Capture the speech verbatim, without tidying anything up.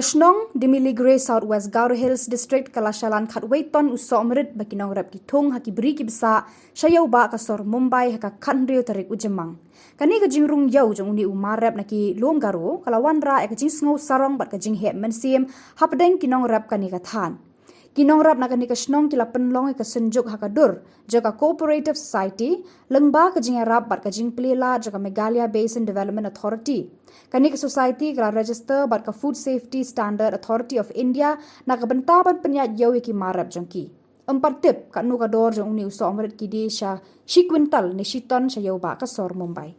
Ka shnong Demiligrae, South West Garo Hills District, ka la shalan khatwei ton u sohmrit ba ki nongrep ki thung ha ki bri ki bsah sha ïew bah ka sor Mumbai ha ka khathynriew tarik u Jymmang. Kane ka jingrung ïew jong une u marep na ki lum Garo ka la wanrah ïa ka jingsngew sarong bad ka jingheh mynsiem hapdeng ki nongrep kane ka thaiñ. Ki nongrep na kane ka shnong ki la pynlong ïa ka synjuk ha ka dur jong ka Cooperative Society lyngba ka jingïarap bad ka jingplie lad jong ka Meghalaya Basin Development Authority. Kane ka society ka la register bad ka Food Safety Standard Authority of India na ka bynta ban pynïaid ïew ïa ki marep jong ki. Ym pat tip katno ka dor jong une u sohmrit ki die sha shi kwintal ne shi ton sha ïew bah ka sor Mumbai.